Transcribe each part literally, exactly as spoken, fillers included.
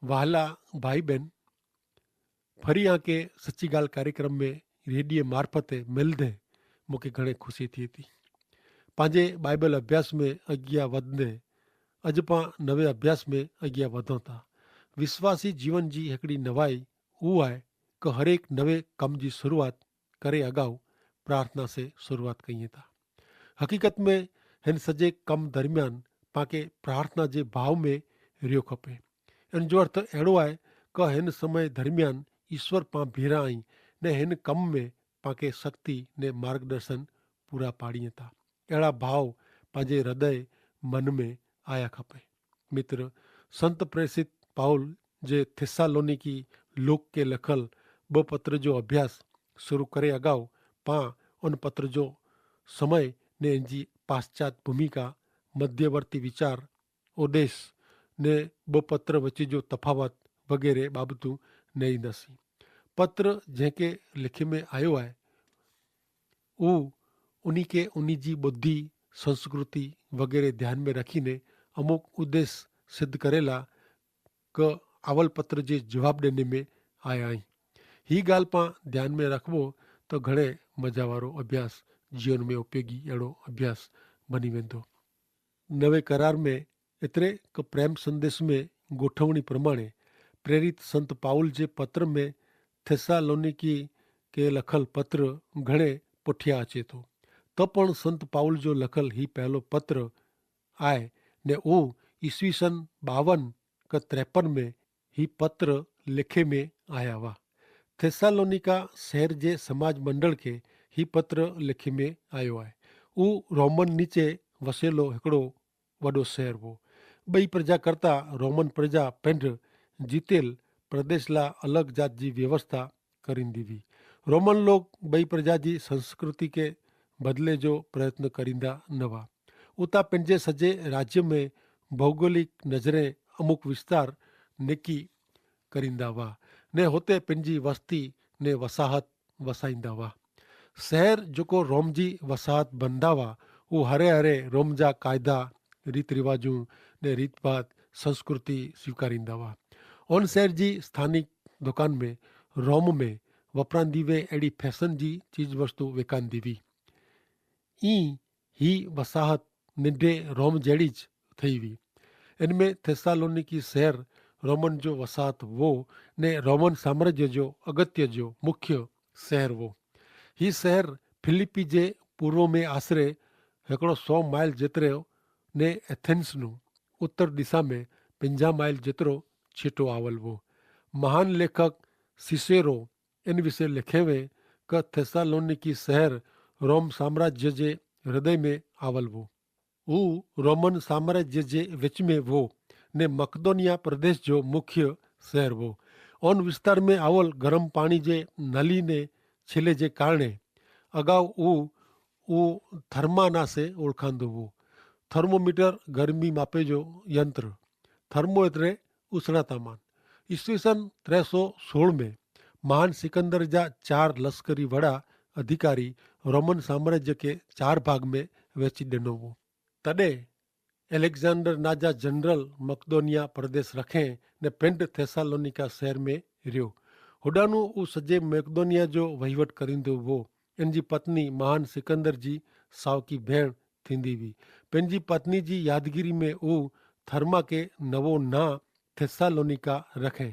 વહાલા ભાઈ બહેન, ફરી આંકે સચ્ચી ગાલ કાર્યક્રમ મેં રેડિયે મારફતે મિલ દે મુકે ઘણે ખુશી થી તી. પાંજે બાઈબલ અભ્યાસ મેં અગિયા વધને અજ પાં નવે અભ્યાસ મેં અગિયા વધો તા. વિશ્વાસી જીવન જી હેકડી નવાઈ ઉ આય કે હરેક નવે કમ જી શરૂઆત કરે અગાઉ પ્રાર્થના સે શરૂઆત કઈ તા. હકીકત મેં હેન સજે કમ દરમિયાન પાંકે પ્રાર્થના જે ભાવ મેં રહ્યો ખપે. એન જો અર્થ એડો આય કે હેન સમય દરમિયાન ઈસ્વર પાં ભીરા આઈ ને હેન કમ મેં પાંકે શક્તિ ને માર્ગદર્શન પૂરા પાડી તા. એડા ભાવ પાંજે હૃદય મન મેં આયા ખપે. મિત્ર, સંત પ્રેસિત પાઉલ જે થેસ્સાલોનિકી લોક કે લખલ બહ પત્ર જો અભ્યાસ શરૂ કરે અગાઉ પાં અન પત્ર જો સમય ને એનજી પાશ્ચાત ભૂમિકા, મધ્યવર્તી વિચાર, ઉદ્દેશ ને બહ પત્ર વચ્ચે જો તફાવત વગેરે બાબતું નહીં દસી. પત્ર જેંકે લેખે મેં આયો આય ઉ ઉની કે ઉની જી બુદ્ધિ, સંસ્કૃતિ વગેરે ધ્યાન મેં રખી ને અમુક ઉદ્દેશ સિદ્ધ કરેલા કે આવલ પત્ર જે જવાબ દેને મેં આયા હી. હી ગાલ પાં ધ્યાન મેં રખવો તો ઘણે મજાવારો અભ્યાસ, જીવન મેં ઉપયોગી એડો અભ્યાસ બની વેંધો. નવે કરાર મેં એતરે કે પ્રેમ સંદેશ મેં ગોઠવણી પ્રમાણે પ્રેરિત સંત પાઉલ જે પત્ર મેં થેસ્સાલોનિકી કે લખલ પત્ર ઘણે પોઠ્યા અચે તો. તો પણ સંત પાઉલ જો લખલ હી પહેલો પત્ર આય ને ઉં ઈસવીસન બાવન કે ત્રેપન મેં હી પત્ર લેખે મેં આયા વા. થેસ્સાલોનિકા શહેર જે સમાજ મંડળ કે હી પત્ર લેખે મેં આયો આય. ઉં રોમન નીચે વસેલો હેકડો વડો શહેર વો. બઈ પ્રજા કરતા રોમન પ્રજા પેંધ જીતેલ પ્રદેશલા અલગ જાત જી વ્યવસ્થા કરીંદી વી. રોમન લોગ બઈ પ્રજા જી સંસ્કૃતિ કે બદલે જો પ્રયત્ન કરીંદા નવા. ઉતા પેંધે સજે રાજ્ય મેં ભૌગોલિક નજરે અમુક વિસ્તાર નેકી કરીંદા વા ને હોતે પેંજી વસ્તી ને વસાહત વસાઈંદા વા. શહેર જોકો રોમ જી વસાહત બનદા વા ઉહ હરે હરે રોમ જા કાયદા, રીત રિવાજુ ને રીતભાત સંસ્કૃતિ સ્વીકારીંદા વા. ઓન શહેર જી સ્થાનિક દુકાન મેં રોમ મેં વપરાંદી વે એડી ફેસન જી ચીજવસ્તુ વેકાંદી વી. ઈ હી વસાહત નિંડે રોમ જેડી જ થઈ વી. એન મેં થેસ્સાલોનિકી શહેર રોમન જો વસાહત વો ને રોમન સામ્રાજ્ય જો અગત્ય જો મુખ્ય શહેર વો. હી શહેર ફિલિપ્પી જે પૂર્વ મેં આશરે હેકડો સો માઇલ જેતરે ને એથેન્સનું ઉત્તર દિશા મેં પંજા માઇલ જેતરો છીટો આવલ વો. મહાન લેખક સિસેરો એન વિશે લેખેવે કે થેસ્સાલોનિકી શહેર રોમ સામ્રાજ્ય જે હૃદય મેં આવલ વો. ઉહ રોમન સામ્રાજ્ય જે વેચમે વો ને મકદોનિયા પ્રદેશ જો મુખ્ય શહેર વો. ઓન વિસ્તાર મેં આવલ ગરમ પાણી જે નલી ને છેલે જે કારણે અગાઉ ઉહ ઉહ થર્માના સે ઓળખાંદો વો. થર્મોમીટર ગરમી માપે જો યંત્ર. થર્મોમીટરે ઉસણા તામાન. ઈસવીસન ત્રે સો સોળ મેં મહાન સિકંદર જા ચાર લશ્કરી વડા અધિકારી રોમન સામ્રાજ્ય કે ચાર ભાગ મેં વેચી દેનો વો. તદે એલેક્ઝાંડર ના જા જનરલ મકદોનિયા પ્રદેશ રખે ને પેંડ થેસ્સાલોનિકા શહેર મેં રહ્યો. હોડાનું ઉસજે મકદોનિયા જો વહીવટ કરીંદો વો. એનજી પત્ની મહાન સિકંદર જી સાવકી ભેણ થીંદી વી. પેનજી પત્ની જી યાદગીરી મેં ઉહ થર્મા કે નવો ના થેસ્સાલોનિકા રખે.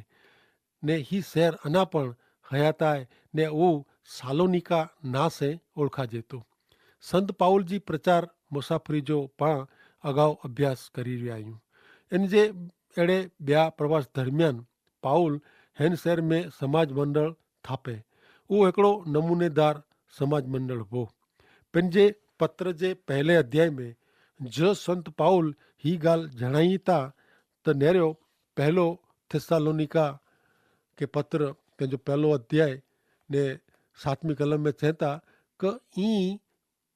ને હી શહેર અના પણ હયાતાએ ને ઉહ સાલોનિકા ના સે ઓળખા જેતો. સંત પાઉલ જી પ્રચાર મુસાફરી જો પાં અગાઉ અભ્યાસ કરી રહ્યા હૈં. એન જે એડે બ્યા પ્રવાસ દરમિયાન પાઉલ હેન શહેર મેં સમાજ મંડળ થાપે. ઉહ એકડો નમૂનેદાર સમાજ મંડળ હો. પેનજે પત્ર જે પહેલે અધ્યાય મેં જો સંત પાઉલ હી ગાલ જણાયી તા તો નેરો પહેલો થેસ્સાલોનિકા કે પત્ર તેનજો પહેલો અધ્યાય ને સાતમી કલમ મેં ચેતા કે ઈ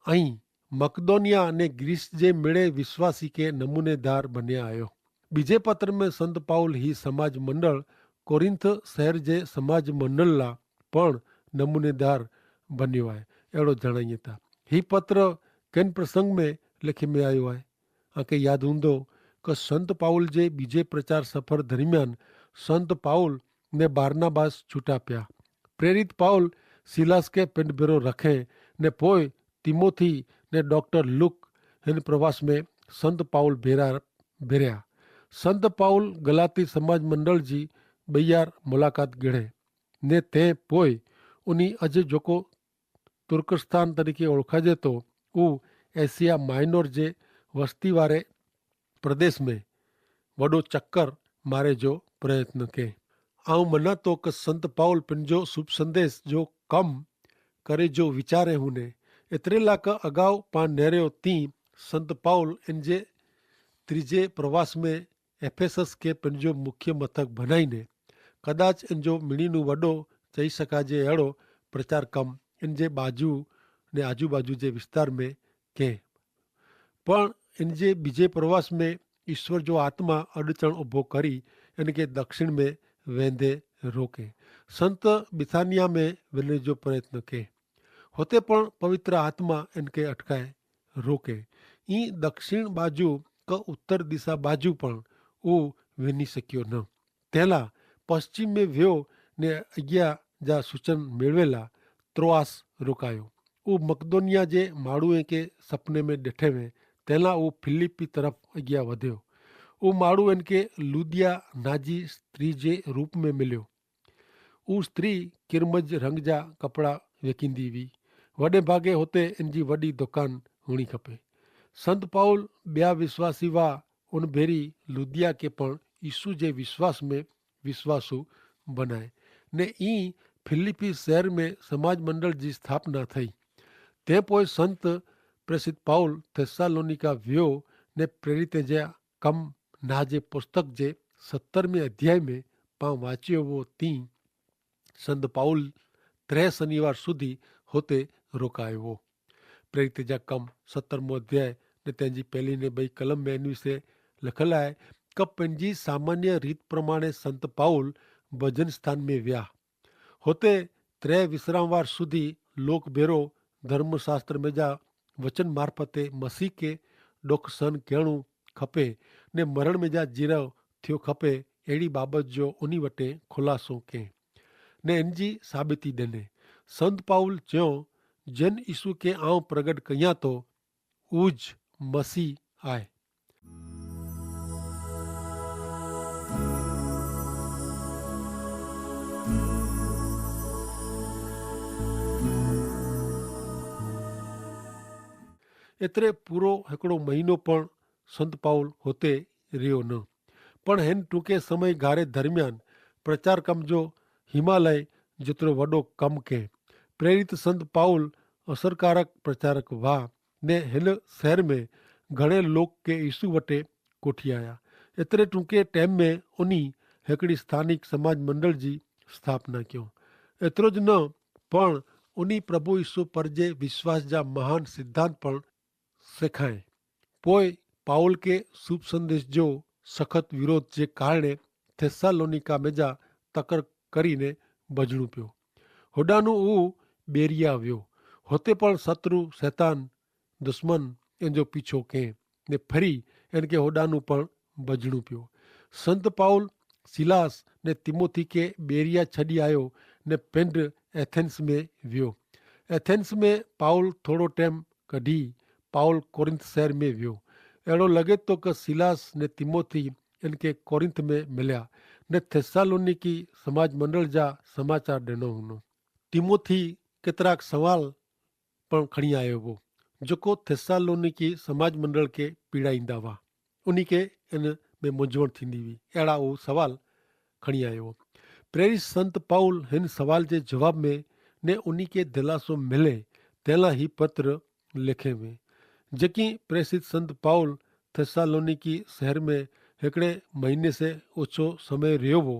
અહીં મકદોનિયા ને ગ્રીસ જે મેળે વિશ્વાસી કે નમૂનેદાર બન્યા આયો. બીજે પત્ર મેં સંત પાઉલ હી સમાજ મંડળ કોરિંથ શહેર જે સમાજ મંડળલા પણ નમૂનેદાર બન્યો આય એડો જણાયે તા. હી પત્ર કેન પ્રસંગ મેં લેખે મેં આયો આય? આકે યાદ હૂંદો કે સંત પાઉલ જે બીજે પ્રચાર સફર દરમિયાન સંત પાઉલ ને બારનાબાસ છૂટા પ્યા. પ્રેરિત પાઉલ સિલાસ કે પિંડ ભેરો રખે ને પોય તિમોથી ને ડોક્ટર લુક હેન પ્રવાસ મેં સંત પાઉલ ભેરા ભેર્યા. સંત પાઉલ ગલાતી સમાજ મંડળ જી બૈયાર મુલાકાત ગિણે ને તે પોય ઉની અજ જોકો તુર્કસ્તાન તરીકે ઓળખાજે તો ઉ એશિયા માઇનોર જે વસ્તી વારે પ્રદેશ મેં વડો ચક્કર મારે જો પ્રયત્ન કે. આઉં મનાતો કે સંત પાઉલ પન જો શુભ સંદેશ જો કમ કરે જો વિચારે હુને એતરેલા કે અગાઉ પાં નેર્યો તી સંત પાઉલ એન જે ત્રીજે પ્રવાસ મેં એફેસસ કે પન જો મુખ્ય મથક ભનાઈ ને કદાચ એન જો મિણીનું વડો ચહી શકાજે એડો પ્રચાર કમ એન જે બાજુ ને આજુબાજુ જે વિસ્તાર મેં કે. પણ એન જે બીજે પ્રવાસ મેં ઈસ્વર જો આત્મા અડચણ ઉભો કરી એન કે દક્ષિણ મેં વેંધે રોકે. સંત બિથાનિયા મેં વેને જો પ્રયત્ન કે હોતે પણ પવિત્ર આત્મા એન કે અટકાય રોકે. ઈ દક્ષિણ બાજુ કે ઉત્તર દિશા બાજુ પણ ઉ વેની શક્યો ન. તેલા પશ્ચિમ મેં વ્યો ને અગિયા જા સૂચન મેળવેલા ત્રોઆસ રોકાયો. ઉ મકદોનિયા જે માણૂએ કે સપને મેં દેઠેવે તેલા ઉ ફિલિપ્પી તરફ અગિયા વધ્યો. ઉ માણૂ એન કે લુદિયા નાજી સ્ત્રી જે રૂપ મેં મિલ્યો. ઉ સ્ત્રી કિરમજ રંગ જા કપડા વેકીંદી વી. વડે ભાગે હોતે એન જી વડી દુકાન હુણી ખપે. સંત પાઉલ બ્યા વિશ્વાસી વા ઉન ભેરી લુદિયા કે પણ ઈસુ જે વિશ્વાસ મેં વિશ્વાસુ બનાય. ને ઈ ફિલિપ્પી શહેર મેં સમાજ મંડળ જી સ્થાપના થઈ. તે પોય સંત પ્રેસિત પાઉલ થેસ્સાલોનિકા વ્યો ને પ્રેરિતે જે કમ ના જે પુસ્તક જે સત્તરમી અધ્યાય મેં પાં વાંચ્યો વો તી સંત પાઉલ ત્રે શનિવાર સુધી હોતે રોકાયો વો. પ્રેરિતે જા કમ સત્તરમો અધ્યાય ને તેની પહેલી ને બઈ કલમ મેં એન વિશે લખેલા હૈ. કપ પેનજી સામાન્ય રીત પ્રમાણે સંત પાઉલ ભજન સ્થાન મેં વ્યા હોતે ત્રે વિશ્રામવાર સુધી લોક ભેરો ધર્મશાસ્ત્ર મેં જા વચન મારફતે મસીહ કે ડોખ સન કહેણું ખપે ને મરણ મેં જા જીરાવ થયો ખપે એડી બાબત જો ઉની વટે ખુલાસો કે ને એનજી સાબિતી દેને. સંત પાઉલ ચ્યો જેન ઈસુ કે આઉં પ્રગટ કહિયા તો ઉજ મસીહ આય. એતરે પૂરો હેકડો મહિનો પણ સંત પાઉલ હોતે રહ્યો ન. પણ હેન ટૂંકે સમય ગારે ધરમિયાન પ્રચાર કમ જો હિમાલય જેતરો વડો કમ કે પ્રેરિત સંત પાઉલ અસરકારક પ્રચારક વાહ ને હેન શહેર મેં ઘણે લોક કે ઈસુ વટે કોઠી આયા. એતરે ટૂંકે ટેમ મેં ઉની હેકડી સ્થાનિક સમાજ મંડળ જી સ્થાપના કયો. એતરો જ ન પણ ઉની પ્રભુ ઈસુ પર જે વિશ્વાસ જા મહાન સિદ્ધાંત પણ સેખાએ. પોય પાઉલ કે શુભ સંદેશ જો સખત વિરોધ જે કારણે થેસ્સાલોનિકા મેજા તકર કરીને ભજણું પ્યો. હોડાનું ઉવ બેરિયા વ્યો. હોતે પણ શત્રુ શૈતાન દુશ્મન એનજો પીછો કહેં ને ફરી એનકે હોડાનું પણ ભજણું પ્યો. સંત પાઉલ સિલાસ ને તિમોથી કે બેરિયા છડી આયો ને પેંડ એથેન્સ મેં વ્યો. એથેન્સ મેં પાઉલ થોડો ટેમ કઢ઼ી પાઉલ કોરિંથ શહેર મેં વ્યો. એડો લગે તો કે સિલાસ ને તિમોથી એનકે કોરિંથ મેં મિલ્યા ને થેસ્સાલોનિકી સમાજ મંડળ જા સમાચાર દેનો હુનો. તિમોથી કેતરાક સવાલ પણ ખણી આયો વો જોકો થેસ્સાલોનિકી સમાજ મંડળ કે પીડાઈંદા વા ઉની કે એન મેં મુજવણ થીંદી વી. એડા ઉ સવાલ ખણી આયો વો. પ્રેરિત સંત પાઉલ હેન સવાલ જે જવાબ મેં ને ઉની કે દિલાસો મિલે તેલા હી પત્ર લેખે મેં. જેકી પ્રેસિત સંત પાઉલ થેસ્સાલોનિકી શહેર મેં હેકડ઼ે મહિને સે ઓછો સમય રહ્યો વો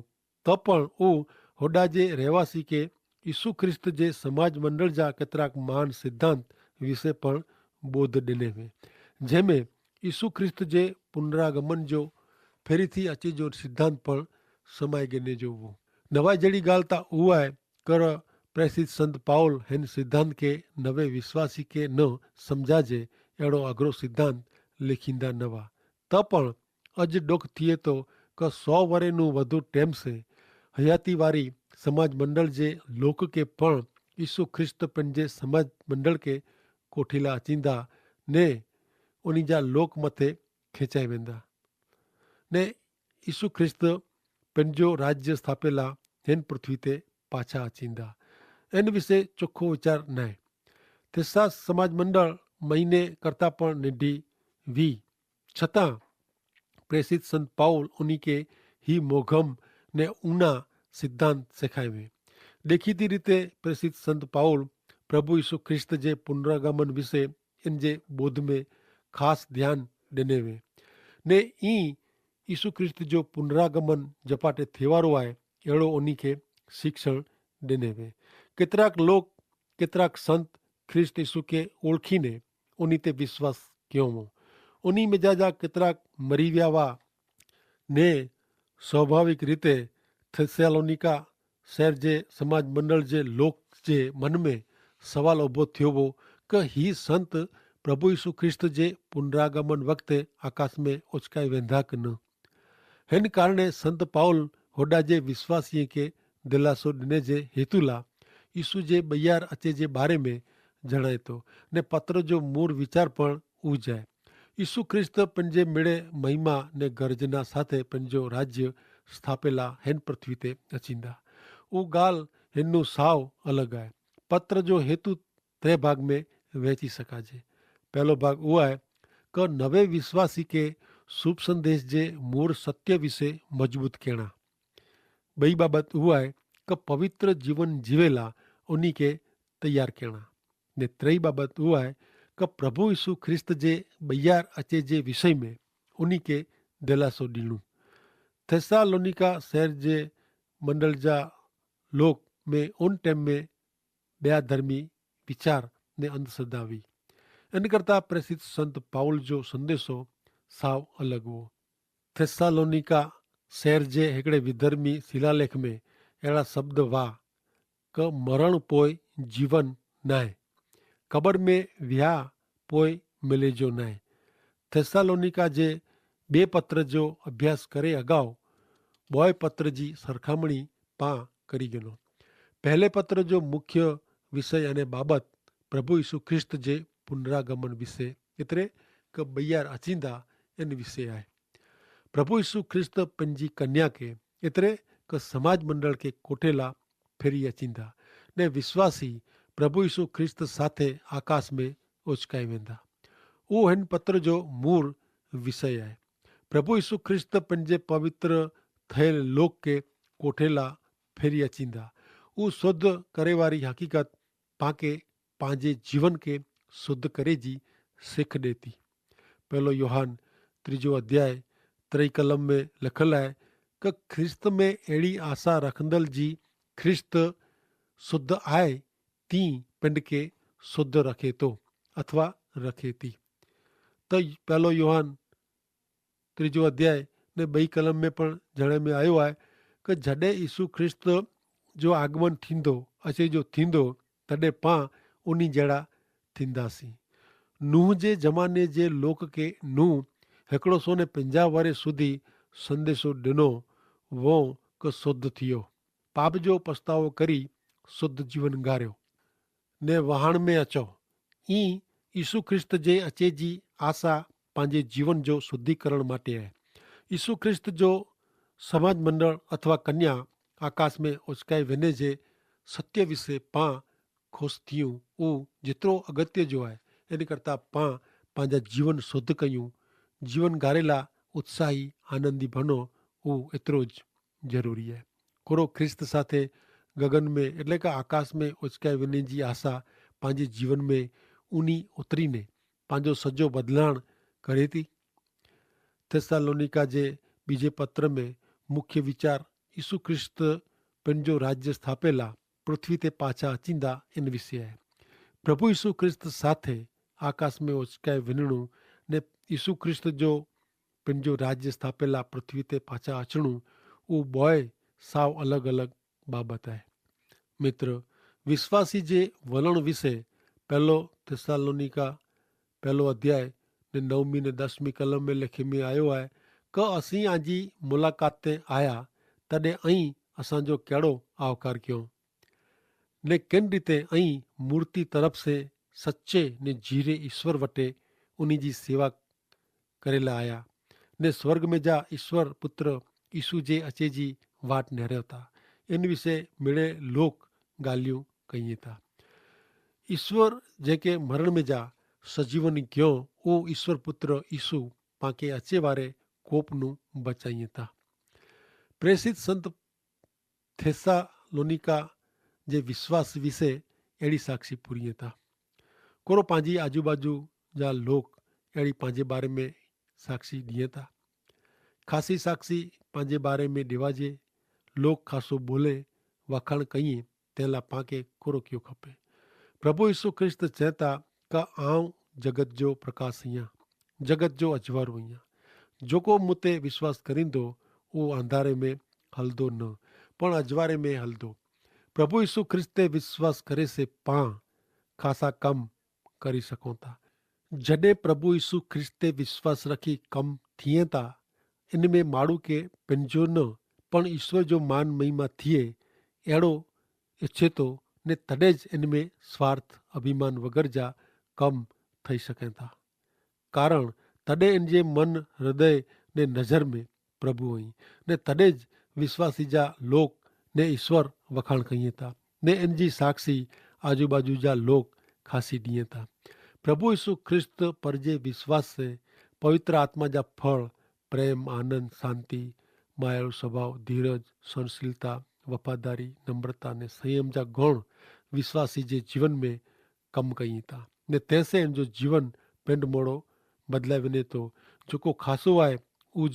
તો પણ ઉહ હોડા જે રહેવાસી કે ઈસુ ખ્રિસ્ત જે સમાજ મંડળ જા કેતરાક મહાન સિદ્ધાંત વિશે પણ બોધ દેને વે. જેમે ઈસુ ખ્રિસ્ત જે પુનરાગમન જો ફેરી થી અચે જો સિદ્ધાંત પણ સમાઈ ગેને જો વો. નવાઈ જેડી ગાલ તા ઉહ આય કર પ્રેસિત સંત પાઉલ હેન સિદ્ધાંત કે નવે વિશ્વાસી કે ન સમઝાજે એડો અગ્રો સિદ્ધાંત લેખીંદા નવા. તો પણ અજ ડોખ થિયે તો કે સો વરે નું વધુ ટેમ સે હયાતી વારી સમાજ મંડળ જે લોક કે પણ ઈસુ ખ્રિસ્ત પન જે સમાજ મંડળ કે કોઠીલા અચીંદા ને ઉની જા લોક મતે ખેંચાઈ વેંદા ને ઈસુ ખ્રિસ્ત પન જો રાજ્ય સ્થાપેલા હેન પૃથ્વી તે પાછા અચીંદા. એન વિશે ચોખો વિચાર નાય. થેસ્સા સમાજ મંડળ મહિને કરતા પણ નેઢી વી છતાં પ્રેસિત સંત પાઉલ ઉની કે હી મોઘમ ને ઉના સિદ્ધાંત સેખાયવે. દેખીતી રીતે પ્રેસિત સંત પાઉલ પ્રભુ ઈસુ ખ્રિસ્ત જે પુનરાગમન વિશે એન જે બોધ મેં ખાસ ધ્યાન દેનેવે ને ઈ ઈસુ ખ્રિસ્ત જો પુનરાગમન જપાટે થેવારો આય એડો ઉની કે શિક્ષણ દેનેવે. કેતરાક લોક કેતરાક સંત ખ્રિસ્ત ઈસુ કે ઓળખીને ઉની તે વિશ્વાસ કહેવો. ઉની મેં જા જા કેતરાક મરી વ્યાવા ને સ્વાભાવિક રીતે થેસ્સાલોનિકા શહેર જે સમાજ મંડળ જે લોક જે મન મેં સવાલ ઉભો થયો વો કે હી સંત પ્રભુ ઈસુ ખ્રિસ્ત જે પુનરાગમન વખતે આકાશ મેં ઓચકાઈ વેંધા કે ન? હેન કારણે સંત પાઉલ હોડા જે વિશ્વાસીય કે દિલાસો દિને જે હેતુલા ઈસુ જે બૈયાર અચે જે બારે મેં જણાયતો ને પત્ર જો મૂર વિચાર પણ ઉજાય. ઈસુ ખ્રિસ્ત પન જે મેળે મહિમા ને ગર્જના સાથે પન જો રાજ્ય સ્થાપેલા હેન પૃથ્વી તે અચીંદા. ઉગાલ હેનનું સાવ અલગ આય. પત્ર જો હેતુ ત્રે ભાગ મેં વહેંચી શકાજે. પહેલો ભાગ ઉઆય કે નવે વિશ્વાસી કે શુભ સંદેશ જે મૂળ સત્ય વિશે મજબૂત કહેણા. બઈ બાબત ઉઆય કે પવિત્ર જીવન જીવેલા ઉની કે તૈયાર કહેણા. ને ત્રેય બાબત ઉઆય કે પ્રભુ ઈસુ ખ્રિસ્ત જે બૈયાર અચે જે વિષય મેં ઉની કે દેલાસો દીણું. થેસ્સાલોનિકા શહેર જે મંડળ જા લોક મેં ઉન ટેમ મેં બયા ધર્મી વિચાર ને અંધશ્રદ્ધા વી. એન કરતા પ્રેસિત સંત પાઉલ જો સંદેશો સાવ અલગ વો. થેસ્સાલોનિકા શહેર જે હેકડ઼ે વિધર્મી શિલાલેખ મેં એડા શબ્દ વા કે મરણ પોય જીવન નાય, કબર મેં વ્યા પોય મેલેજો નાય. થેસ્સાલોનિકા જે બે પત્ર જો અભ્યાસ કરે અગાઉ બોય પત્ર જી સરખામણી પા કરી ગેનો. પહેલે પત્ર જો મુખ્ય વિષય અને બાબત પ્રભુ ઈસુ ખ્રિસ્ત જે પુનરાગમન વિશે એતરે કે બૈયાર અચીંદા એન વિશે આય. પ્રભુ ઈસુ ખ્રિસ્ત પન જી કન્યા કે એતરે કે સમાજ મંડળ કે કોઠેલા ફેરી અચીંદા ને વિશ્વાસી પ્રભુ ઈસુ ખ્રિસ્ત સાથે આકાશ મેં ઓચકાઈ વેંદા. ઉહ હેન પત્ર જો મૂળ વિષય આય. પ્રભુ ઈસુ ખ્રિસ્ત પન જે પવિત્ર થયેલ લોક કે કોઠેલા ફેરી અચીંદા. ઉહ શોધ કરેવારી હકીકત પાંકે પાંજે જીવન કે શુદ્ધ કરે જી સિખ દેતી. પહેલો યોહાન ત્રીજો અધ્યાય ત્રય કલમ મેં લખલ આય કે ખ્રિસ્ત મેં એડી આશા રખંદલ જી ખ્રિસ્ત શુદ્ધ આય તી પેંડ કે શુદ્ધ રખે તો અથવા રખે તી. તો પહેલો યોહાન ત્રીજો અધ્યાય ને બઈ કલમ મેં પણ જણાય મેં આયો આય કે જડે ઈસુ ખ્રિસ્ત જો આગમન થીંદો અસે જો થીંદો તદે પાં ઉની જેડા થીંદા સી. નૂહ જે જમાને જે લોક કે નૂહ હેકડો સો ને પંજા વરે સુધી સંદેશો ડેનો વો કે શુદ્ધ થિયો પાપ જો પસ્તાવો કરી શુદ્ધ જીવન ગાર્યો. ને વહાણ મેં અચો ઈ ઈસુ ખ્રિસ્ત જે અચે જી આશા પાંજે જીવન જો શુદ્ધિકરણ માટે હૈ. ઈસુ ખ્રિસ્ત જો સમાજ મંડળ અથવા કન્યા આકાશ મેં ઓચકાઈ વેને જે સત્ય વિશે પાં ખુશ થિયું ઉં જેતરો અગત્ય જો હૈ. એન કરતા પાં પાંજા જીવન શુદ્ધ કહ્યું જીવન ગારેલા ઉત્સાહી આનંદી ભનો ઉં એતરો જ જરૂરી હૈ. કોરો ખ્રિસ્ત સાથે ગગન મેં એટલે કે આકાશ મેં ઓચકાઈ વેને જી આશા પાંજે જીવન મેં ઉની ઉતરી ને પાંજો સજો બદલાણ કરે તી. થેસ્સાલોનિકા જે બીજે પત્ર મેં મુખ્ય વિચાર ઈસુ ખ્રિસ્ત પેનજો રાજ્ય સ્થાપેલા પૃથ્વી તે પાછા અચીંદા એન વિશે હૈ. પ્રભુ ઈસુ ખ્રિસ્ત સાથે આકાશ મેં ઓચકાઈ વેનનું ને ઈસુ ખ્રિસ્ત જો પેનજો રાજ્ય સ્થાપેલા પૃથ્વી તે પાછા અચણું ઉં બોય સાવ અલગ અલગ બાબત હૈ. મિત્ર, વિશ્વાસી જે વલણ વિશે પહેલો થેસ્સાલોનિકા પહેલો અધ્યાય ને નવમી ને દસમી કલમ મેં લેખી મેં આયો હૈ કે અસી આજી મુલાકાત તે આયા, તદે અહીં અસાંજો કહેડો આવકાર કયો? ને કેન રીતે અહીં મૂર્તિ તરફ સે સચ્ચે ને જીરે ઈસ્વર વટે ઉની જી સેવા કરેલા આયા, ને સ્વર્ગ મેં જા ઈસ્વર પુત્ર ઈસુ જે અચે જી વાટ નહરે હોતા? એન વિશે મેળે લોક ગાલિયું કહિયે થા. ઈસ્વર જેંકે મરણ મેં જા સજીવની ક્યો, ઉહ ઈસ્વર પુત્ર ઈસુ પાંકે અચે વારે કોપનું બચાઈ થા. પ્રેસિત સંત થેસ્સાલોનિકા જે વિશ્વાસ વિશે એડી સાક્ષી પૂરી થા. કોરો પાંજી આજુબાજુ જા લોક એડી પાંજે બારે મેં સાક્ષી દિયે થા? ખાસી સાક્ષી પાંજે બારે મેં દેવા જે લોક ખાસો બોલે, વખાણ કહિયે, તેલા પાંકે કોરો કિયો ખપે? પ્રભુ ઈસુ ખ્રિસ્ત ચેતા, કા આવ જગત જો પ્રકાશ અહિયા, જગત જો અજવારો અહિયા. જોકો મુતે વિશ્વાસ કરીંદો, ઉહ અંધારે મેં હલદો ન, પણ અજવારે મેં હલદો. પ્રભુ ઈસુ ખ્રિસ્તે વિશ્વાસ કરે સે પાં ખાસા કમ કરી સકોતા. જડે પ્રભુ ઈસુ ખ્રિસ્તે વિશ્વાસ રખી કમ થિયે તા, ઇનમેં માડૂ કે પનજો ન, પણ ઈસ્વર જો માન મહિમા થિયે, એડો ઇચ્છે તો, ને તદે જ ઇનમેં સ્વાર્થ અભિમાન વગર જા કમ થઈ સકે તા. કારણ તદે ઇનજે મન હૃદય ને નજર મેં પ્રભુ અહીં, ને તદે જ વિશ્વાસી જા લોક ને ઈસ્વર વખાણ કહિયે તા, ને ઇનજી સાક્ષી આજુબાજુ જા લોક ખાસી દિયે તા. પ્રભુ ઈસુ ખ્રિસ્ત પર જે વિશ્વાસ સે પવિત્ર આત્મા જા ફળ, પ્રેમ, આનંદ, શાંતિ, માયાળુ સ્વભાવ, ધીરજ, સહનશીલતા, વફાદારી, નમ્રતા ને સંયમ જા ગણ વિશ્વાસી જે જીવન મેં કમ કહિયે તા, ને તેસે ઇનજો જીવન પેંડ મોડો બદલાવી ને તો, જોકો ખાસો આય ઉજ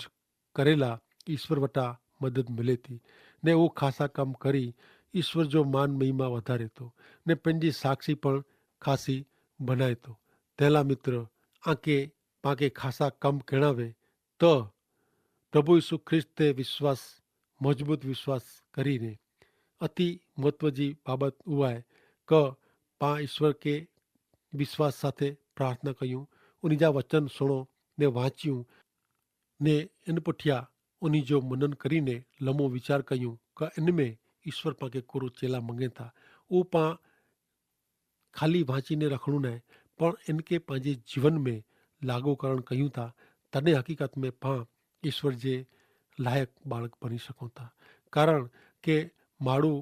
કરેલા ઈસ્વર વટા મદદ મિલે તી, ને ઉહ ખાસા કમ કરી ઈસ્વર જો માન મહિમા વધારે તો, ને પેનજી સાક્ષી પણ ખાસી ભનાય તો. તેલા મિત્ર, આંકે પાંકે ખાસા કમ કહેણાવે, તો પ્રભુ ઈસુ ખ્રિસ્ત તે વિશ્વાસ, મજબૂત વિશ્વાસ કરી ને અતિ મહત્વ જી બાબત ઉવાય, કે પાં ઈસ્વર કે વિશ્વાસ સાથે પ્રાર્થના કહ્યું, ઉની જા વચન સુણો ને વાંચ્યું, ને એન પઠ્યા ઉની જો મનન કરીને લમો વિચાર કહ્યું, કે એન મેં ઈસ્વર પાંકે કોરો ચેલા મંગેતા. ઉપાં ખાલી વાંચીને રખણું નાય, પણ એન કે પાંજે જીવન મેં લાગુ કરણ કહ્યું થા, તને હકીકત મેં પાં ઈસ્વર જે લાયક બાળક બની શકો થા. કારણ કે માડૂ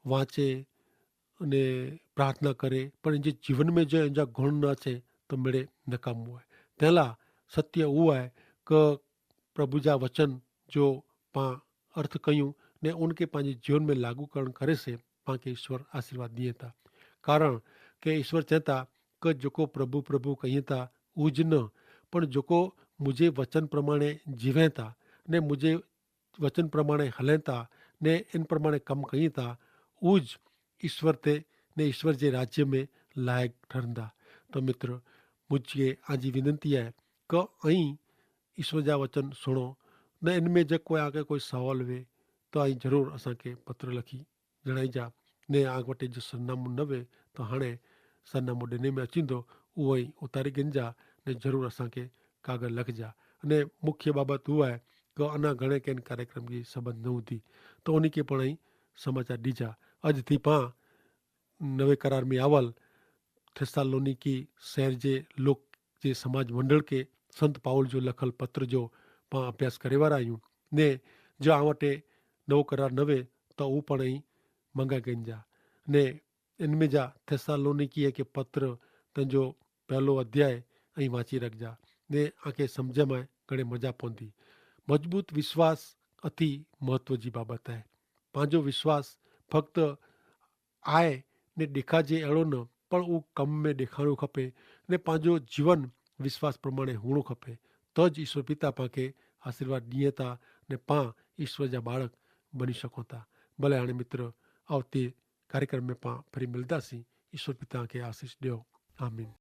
વાંચે અને પ્રાર્થના કરે, પણ જે જીવન મેં જો એન જા ગુણ ન છે, તો મેળે નકામું હોય. તેલા સત્ય ઉવાય કે પ્રભુ જા વચન જો પાં અર્થ કહ્યું ને ઉનકે પાંજે જીવન મેં લાગુ કરણ કરે સે, પાંકે ઈસ્વર આશીર્વાદ દિયે થા. કારણ કે ઈસ્વર ચેતા કે જોકો પ્રભુ પ્રભુ કહિયે થા ઉજ ન, પણ જોકો મુઝે વચન પ્રમાણે જીવે થા ને મુઝે વચન પ્રમાણે હલે થા ને એન પ્રમાણે કમ કહિયે થા, ઉજ ઈસ્વર તે ને ઈસ્વર જે રાજ્ય મેં લાયક ઠરંદા. તો મિત્ર, મુજકે આજી વિનંતી હૈ કે અહીં ઈસ્વર જા વચન સુણો, ને એન મેં જે કોઈ આગે કોઈ સવાલ વે, તો અહીં જરૂર અસાંકે પત્ર લખી જણાઈ જા. ને આગ વટે જો સરનામું નવે, તો હણે સરનામું ડેને મેં અચીંદો, ઉહ અહીં ઉતારી ગંજા, ને જરૂર અસાંકે કાગર લખજા. અને મુખ્ય બાબત ઉવાય કે અના ઘણે કેન કાર્યક્રમ જી સંબંધ ન ઉધી, તો ઉની કે પણ અહીં સમાચાર દીજા. અજ થી પાં નવે કરાર મેં આવલ થેસ્સાલોનિકી શહેર જે લોક જે સમાજ મંડળ કે સંત પાઉલ જો લખલ પત્ર જો પાં અભ્યાસ કરેવારા આયું, ને જો આવટે નવો કરાર નવે, તો ઉપણ અહીં મંગા ગંજા. ને એનમેં જા થેસ્સાલોનિકી કે પત્ર તંજો પહેલો અધ્યાય અહીં વાંચી રખજા, ને આંકે સમઝે મેં ઘણે મજા પોંધી. મજબૂત વિશ્વાસ અતિ મહત્વ જી બાબત હૈ. પાંજો વિશ્વાસ ફક્ત આય ને દેખાજે એડો ન, પણ ઉં કમ મેં દેખાણું ખપે, ને પાંજો જીવન વિશ્વાસ પ્રમાણે હુણું ખપે. તો જ ઈશ્વર પિતા પાંકે આશીર્વાદ દિયે તા, ને પાં ઈશ્વર જા બાળક બની શકો તા. ભલે હાણે મિત્ર, આવતી કાર્યક્રમ મેં પાં ફરી મિલતા સી. ઈશ્વર પિતા કે આશીસ દેવ. આમીન.